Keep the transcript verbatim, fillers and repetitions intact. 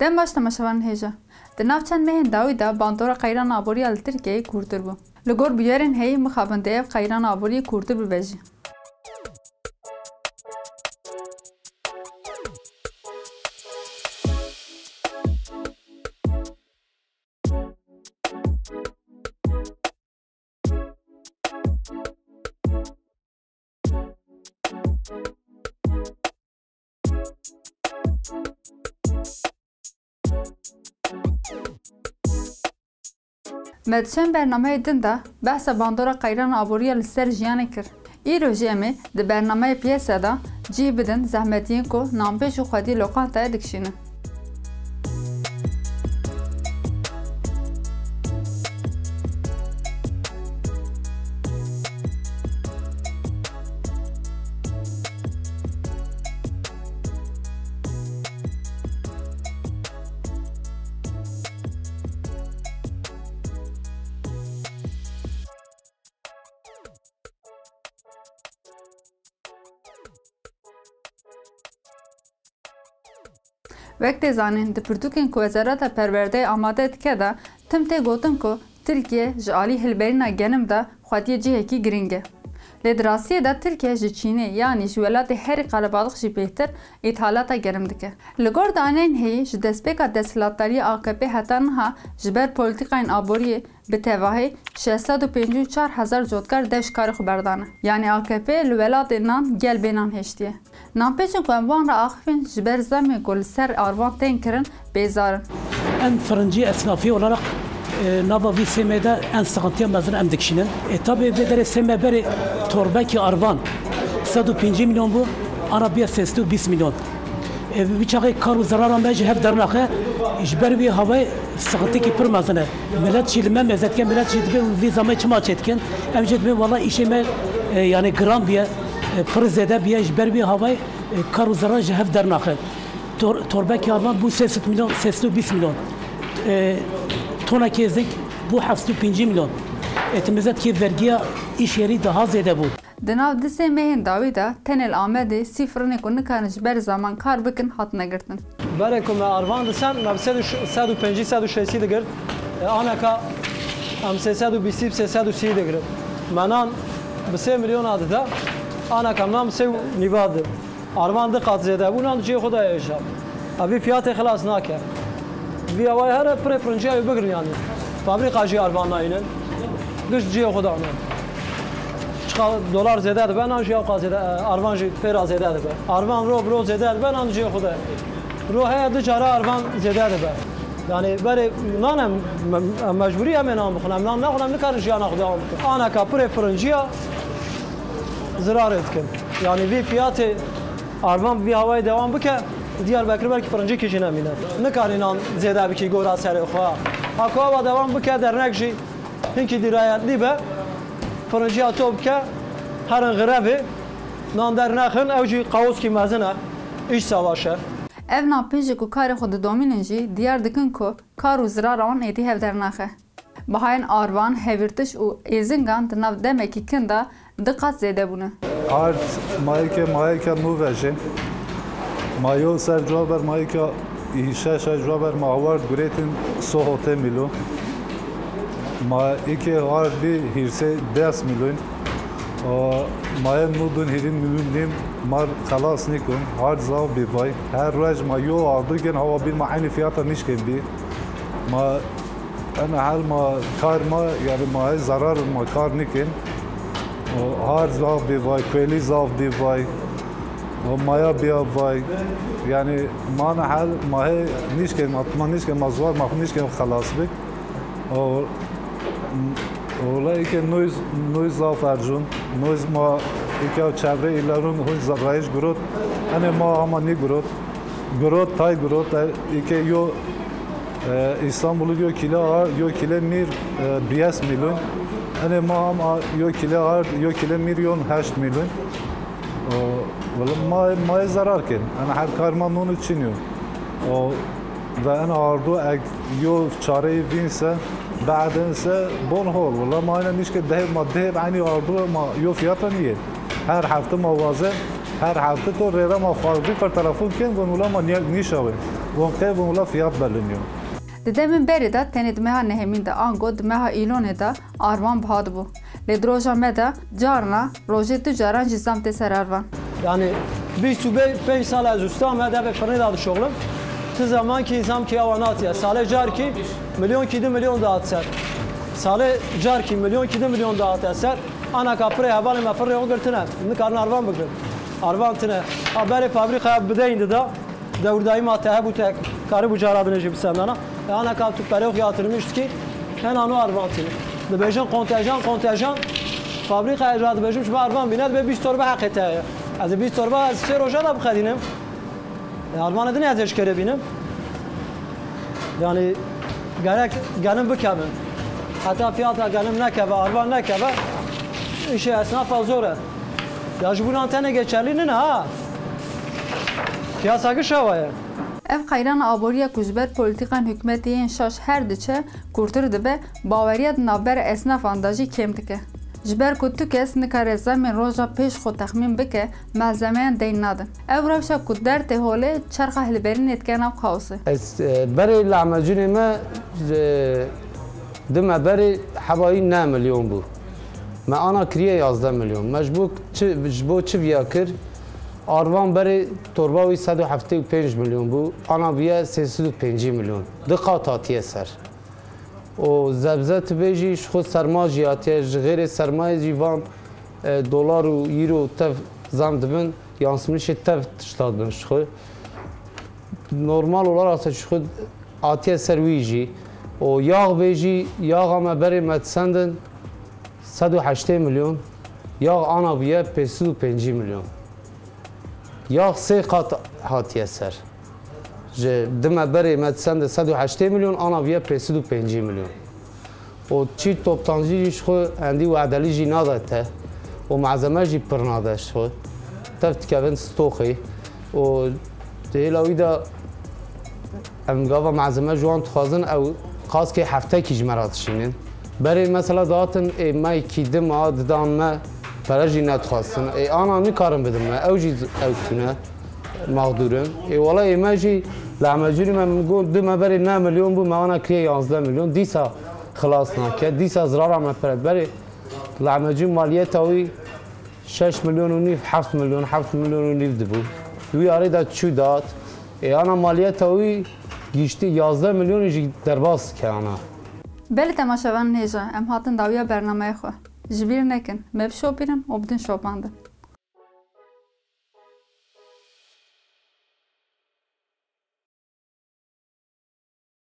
Dem baş temaşevanên hêja. Di nav çend mehên dawî de bandora qeyrana aborî ya li Tirkiyeyê kûrtir bû. Li gor bûyerên heyî mixabin dê ev qeyrana aboriyê kûrtir bibe jî. Me di çend bernameyê din de behsa bandora qeyrana aborî ya li ser jiyanê kir. Îro jî em ê di bernameyê piyese de cih bidin zehmetiyên ku nanpêj û xwediyê loqantayê dikişînin. Wek tê zanîn, di pirtûkên ku Wezareta Perwerdeyê amade dike de tim tê gotin ku Tirkiye ji alî hilberîna genim de xwediyê cihekî girîng e. Lê di rastiyê de Tirkiye ji Çînê, yanî ji welatê herî qelebalix jî bêhtir, îthalata genim dike. Li gor daneyên heyî, ji destpêka desthilatdariya A K P heta niha ji ber polîtîkayên aboriyê bi tevahî şeş sed û pêncî û çar hezar cotkar dev ji karê xwe berdane. Yanî A K P li welatê nan gel bê nan hêştiye. Nanpêjên ku em wan re axifîn ji ber zemê ku li ser arvan tên kirin bêzar in. Em firincî esnafî olarak, e, nava vî semê de en sıkıntıya mezin em dikişînin. E, tabi vê derê semê berê torbekî arvan sed û pêncî milyon bû, ana biya sê sed û bîst milyon. E, vî çaxê kar û zerara me ji hev dernaxe, ji ber vî havayê sıkıntıyekî pir mezin e. Milet jî li me mezet ke, milet jî dibê vî zamê çima çêdikin. Em jî dibê wala îşê me, e, yani giran biye, e, pir zêde biye, ji ber vî havayê, e, kar û zerar ji hev dernaxe. Tor-, torbekî arvan bû sê sed milyon, sê sed û bîst milyon. E, tonekî êzing bû heft sed û pêncî milyon. E, tu mezet ke vergiya îş yerî daha zêde bû. Di nav du sê mehên dawî de tenê li Amedê sî firinê ku nikarin ji ber zaman kar bikin hatine girtin. Berê ku me arvan disan, me bi sed û ş-, sed û pêncî, sed û şêstî digirt. E, aneka em sê sed û bîstî, sê sed û sî digirin. Me nan bi sê milyona dide, aneka em nan bi sê û nîva dide. Arvan du qat zêde bû, nan di cihê xwe de ye îja. Ev vî fiyatê xilas nake. Vî awayê here pirê firinciya wê bigirin yanî. Fabrîka jî arvan nayînin. Giş cihê xwe de nan. Çiqa dolar zêde dibe, nan jî ewqa zêde, arvan jî pê re zêde dibe. Arvan ro bi ro zêde dibe, nan di cihê xwe de. Ro heye du cara arvan zêde dibe. Yanî berê nan em, me-, em mecbûrî em ê nan bixwin. Em nan nexwin, em nikarin jiyana xwe dewam bikin. Aneka pirê firinciya zirarê dikin. Yanî vî fiyatê arvan bi vî hawayê dewam bike, Diyarbekir belkî firincîkî jî nemîne. Nikarî nan zêde bikî gora serê xwe. Ha ku ava dewam bike, dernek jî hinkî dîrayetlî be, firinciya top bike, herin grevê, nan dernexin, ew jî qawûskî mezin e, îş savaş e. Ev nanpêjê ku karê xwe didomînin jî diyar dikin ku kar û zirara wan êdî hev dernaxe. Bihayên arvan, hevîrtiş û êzingan di nav demekî kin de du qat zêde bûne. Ard mayeke, mayeke nû ve jî. Ma yo ser cuwa ber mayeke îşeşe cuwa ber ma haward guretin sohote mîlo. Ma îkê hard bî hîrsê des mîlyon. O, maye nû dun hîrin mîlyon nîm mar xelas nîkun. Hard zaf bî vay. Her roj ma yo ardu gen hawa bîn ma eynî fiyata nîşkên bî. Ma Ena hel ma kar ma, yani ma hê zarar ma kar nikin. O, har zaf bê vay, kuelî zaf bê vay. O, maya bê vay. Yani ma na hel ma hê nişke, ma, ma nişke, ma zuar, ma nişke xelas bik. O, ola ike noyz, noyz zaf ercun. Noyz ma ike çevre ilerun hun zarayış gurot. Ene ma ama ni gurot. Gurot, tay gurot, e, ike yo E, Îstanbulî yo kîle a, yo kîle mîr, e, biyes mîlûn. Enê ma am a, yo kîle ard, yo kîle mîr yon heşt mîlûn. O, wele ma, ma ê zarar kin. Ena her kar ma nûnû çin yo. O, ve ena ardu eg yo çareyî vîn se, be'din se, bon hol. Wele ma ena nişke dehê ma dehê eynî ardu ma yo fiyata niye. Her hefte ma waze, her hefte to rêra ma farklı per telefon kin, gon wele ma niye, nişawe. Wan qey bûn wila fiyat beliniyor. Di demên berê de tenê di meha nehemîn de ango di meha îlonê de arvan biha dibû. Lê di roja me de carna rojê du caran jî zam tê ser arvan. Yani bîst û pênc sal ez usta me devê firnê de dişoxlim. Ti zemankî zamkî ewa natiye. Salê carkî milyonkî du milyon dihat ser. Salê carkî milyonkî du milyon dihate ser. Anaka pirê hevalê me firnê xwe girtine. Nikarin arvan bigirin. Arvan tine. Ha berê fabrîkaya bideyîn dida. Dewrdayî ma te hebû te karîbû cara dinê jî bisendana. E, anaka tu perê xwe yatırmış dikî, hena no arvan tîne. Dibêjin kontejan, kontejan. Fabrîkaya jî dibêjim ji me arvan bîne, dibê bîst torba heqê te heye. Ez ê bîst torba ez sê roja de bixedînim. E, arvanê din ez ê ji kerê bînim. Yani gerek genim bikevin. Heta fiyata genim nekeve, arvan nekeve, işê esnafa zor e. Ya ji bo nan tenê geçerli nine ha. Piyasa giş hewa ye. Ev qeyrana aboriya ku ji ber polîtîkan hikûmetê yên şaş her diçe kûrtir dibe, baweriya di navbera esnafan de jî kêm dike. Ji ber ku tu kes nikare zemên roja pêş xwe texmîn bike, malzemeyan deyn nadin. Ew rewşa ku dertê holê çerxa hilberînê dike nav kaosê. Ez e, berê lahmecûnê me e, dime berê hebayî neh milyon bû. Me ana kiriye yazdeh milyon. Me ji bo çi, ji bo çi viya kir? Arvan berê torba wî sed û heftê û pênc milyon bû. Ana bûye sê sed û pêncî milyon. Du qat hatiye ser. Û zebze tu bêjî ji xwe serma jî hatiye, ji xêrê sermayê jî van e, dolar û euro tev zam dibin, yansımışê tev tişta dibin ji xwe. Normal olarak se ji xwe hatiye ser wî jî. Û yax bêjî, yaxa me berê me disendin sed û heştê milyon, yax ana bûye pênc sed û pêncî milyon. Yax sê qat hatiye ser. Ji dime berê me sende sed û heştê milyon, ana viye pênc sed û pêncî milyon. Û çî toptancî jî ji xwe endî wedelî jî nade te. Û malzeme jî pir nade ji xwe. Tev dikevin stoxê. Û di hêla wî de em gava malzeme ji wan dixwazin, ew kaskê heftekî ji me re dişînin. Berê mesela dihatin ê me kî dima didan me, pere jî nedixwastin. Ê ana nikarin bidin me, ew jî ew tune mexdûr in. Ê wela ê me jî lahmecûnê me min got du me berê neh milyon bû, me ana kiriye yanzdeh milyon. Dîsa xilas nake, dîsa zirara me pere. Berê lahmecûn maliyeta wî şeş milyon û nîv, heft milyon, heft milyon û nîv dibû. Wî arê de çû dat. Ê ana maliyeta wî giştî yazdeh milyonê jî derbas dike ana. Belê temaşevanên hêja, em hatin dawiya bernameya xwe. Ji bîr nekin, me bişopînin û bidin şopandin.